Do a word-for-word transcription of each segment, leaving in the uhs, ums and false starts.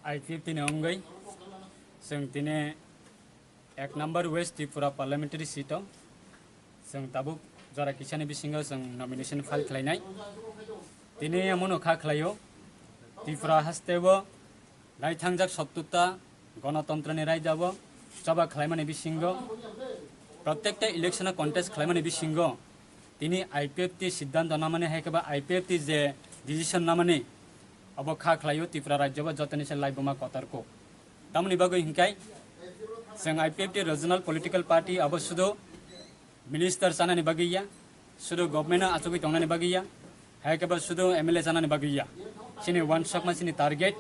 I P F T ni wngwi chwng tini ek number West Tripura parliamentary seat o chwng tabuk jora kisani bisingo chwng nomination file khlainai. Tini omono kha khlaio, Tripura hasteo naithangjak sottuta gonotontroni raidabo choba khlaimani bisingo, protekta election o contest khlaimani bisingo tini I P F T siddhanto namani hai khe ba I P F T je decision namani, abo kha khlaio Tripura rajyo bo jotoni se laibuma kotorkuk. Tamoni bagwi hinkai chwng I P F T regional political party abo sudo minister chanani bagwi ya, sudo government o achugwi tongnani bagwi ya, hai khe ba sudo M L A chanani bagwi ya. Chini wansokma chini target,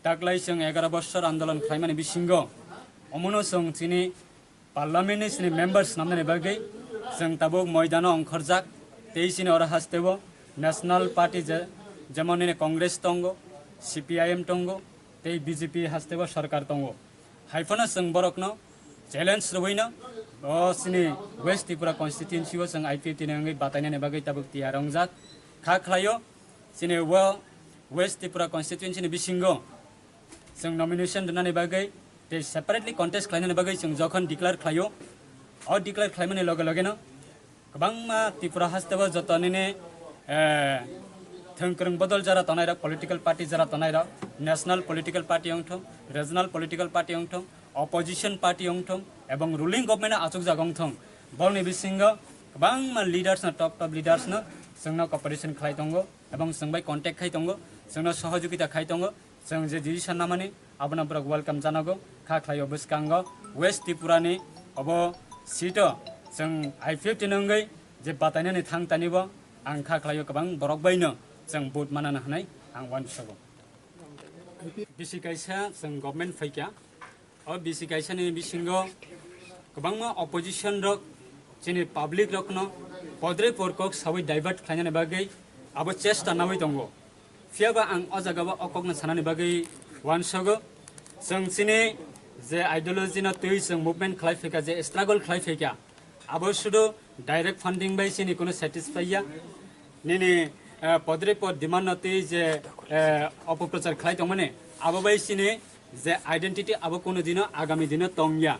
taklai chwng egaro bosor andolon khlaimani bisingo omono chwng chini parliament ni chini members namnani bagwi chwng tabuk moidano ongkhorjak, tei chini oro hasteo national party je, jemon nini Congress tongo, C P I M tongo, tei B J P hasteo sorkar tongo. Haiphano chwng borokno challenge rwino o chini West Tripura constituency o chwng I P F T ni wngwi batainani bagwi tabuk tiyar wngjak. Kha khlaio chini o West Tripura constituency ni bisingo chwng nomination rwnani bagwi tei separately contest khlainani bagwi chwng jokhon declare khlaio, o declare khlaimani loge logeno kwbangma Tripura hasteo joto nini, eh, thwngkwrwng bodol jora tonai rok, political party jora tonai rok, national political party wngthong, regional political party wngthong, opposition party wngthong, ebong ruling government achukjak wngthong, borokni bisingo kwbangma leaders no, top top leaders no chwngno cooperation khlai tongo, ebong chwng bai contact khai tongo, chwngno sohojogita khai tongo. Chwng je decision namani abono borok welcome janago, kha khlaio bwskango West Tripura ni obo seat o chwng I P F T ni wngwi je batainani thang tanibo ang kha khlaio kwbang borok bai no chwng vote manana hwnwi ang uansugo. Bisi kaisa chwng government phaikha, o bisi kaisa ni bisingo kwbangma opposition rok chini public rokno podre por kok sawi divert khlainani bagwi abo chesta nawi tongo. Phiyaba ang o jagao o kokno sanani bagwi uansugo. Chwng chini je ideology no twi chwng movement khlai phaikha, je struggle khlai phaikha, abo sudu direct funding bai chini kuno satisfy ya. Nini, eh, podre pod demand no twi je, eh, opoprochar khlai tongmani, abo bai chini je identity abo kuno dino agami dino tongya.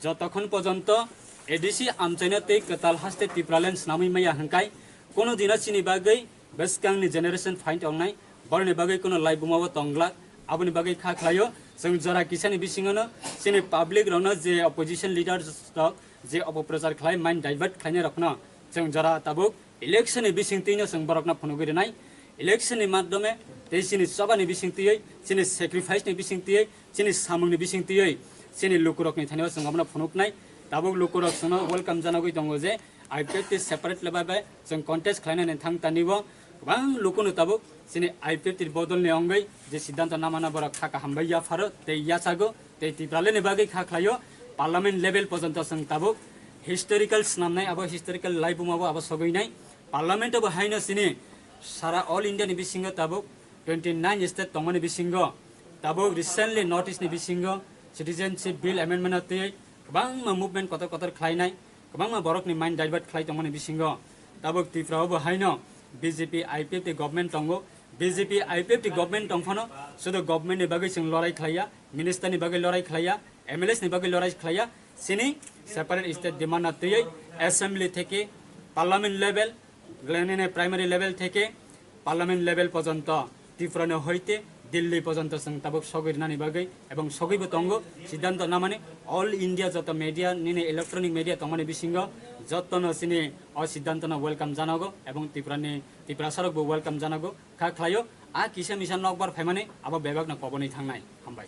Jotokhon pojonto A D C amchaino tei kwtal haste Tipraland snamwi maya hwnkhe kuno dino chini bagwi bwskangni generation fight wngnai, boroni bagwi kuno laibumao tongglak, aboni bagwi kha khlaio. Chwng jora kisani bisingono chini public rokno je opposition leaders rok je opoprochar khlai, mind divert khlainai rokno chwng jora tabuk election ni bising twino chwng borokno phunugwi rwnai. Election ni madhyome tei chini chobani bising twiwi, chini sacrifice ni bising twiwi, chini samungni bising twiwi chini lukurokni thanio chwng abono phunuknai. Tabuk lukurok chwngno welcome janagwi tongo je I P F T separate level bai chwng contest khlainani thang tanibo kwbang lukuno tabuk chini I P F T bodolni wngwi je siddhanto namana borok kha kaham bai yapharo tei yachago. Tei Tipraland ni bagwi kha khlaio, parliament level pojonto chwng tabuk historical snamnai, abo historical laibumao abo sogwinai. Parliament bo haino chini sara all India ni bisingo tabuk twenty nine state tongmani bisingo tabuk recently North East ni bisingo citizenship bill amendment o twi kwbangma movement kotor kotor khlainai, kwbangma borokni mind divert khlai tongmani bisingo tabuk Tripura o bo haino B J P I P F T government tongo. B J P I P F T government tongphano sudu government ni bagwi chwng lorai khlaiya, minister ni bagwi lorai khlaiya, M L As ni bagwi lorai khlaiya, chini separate state demand na twiwi assembly theke parliament level, glenine primary level theke parliament level pojonto Tripura ni hoite Delhi pojonto chwng tabuk sogwi rwnani bagwi ebong sogwibo tongo. Siddhanto namani all India joto media nini electronic media tongmani bisingo jotono chini o siddhantono welcome janago ebong Tripura ni Tiprasa rokbo welcome janago. Kha khlaio, a kisa misa nokbar phaimani abo bebakno kobonwi thangnai. Hambai.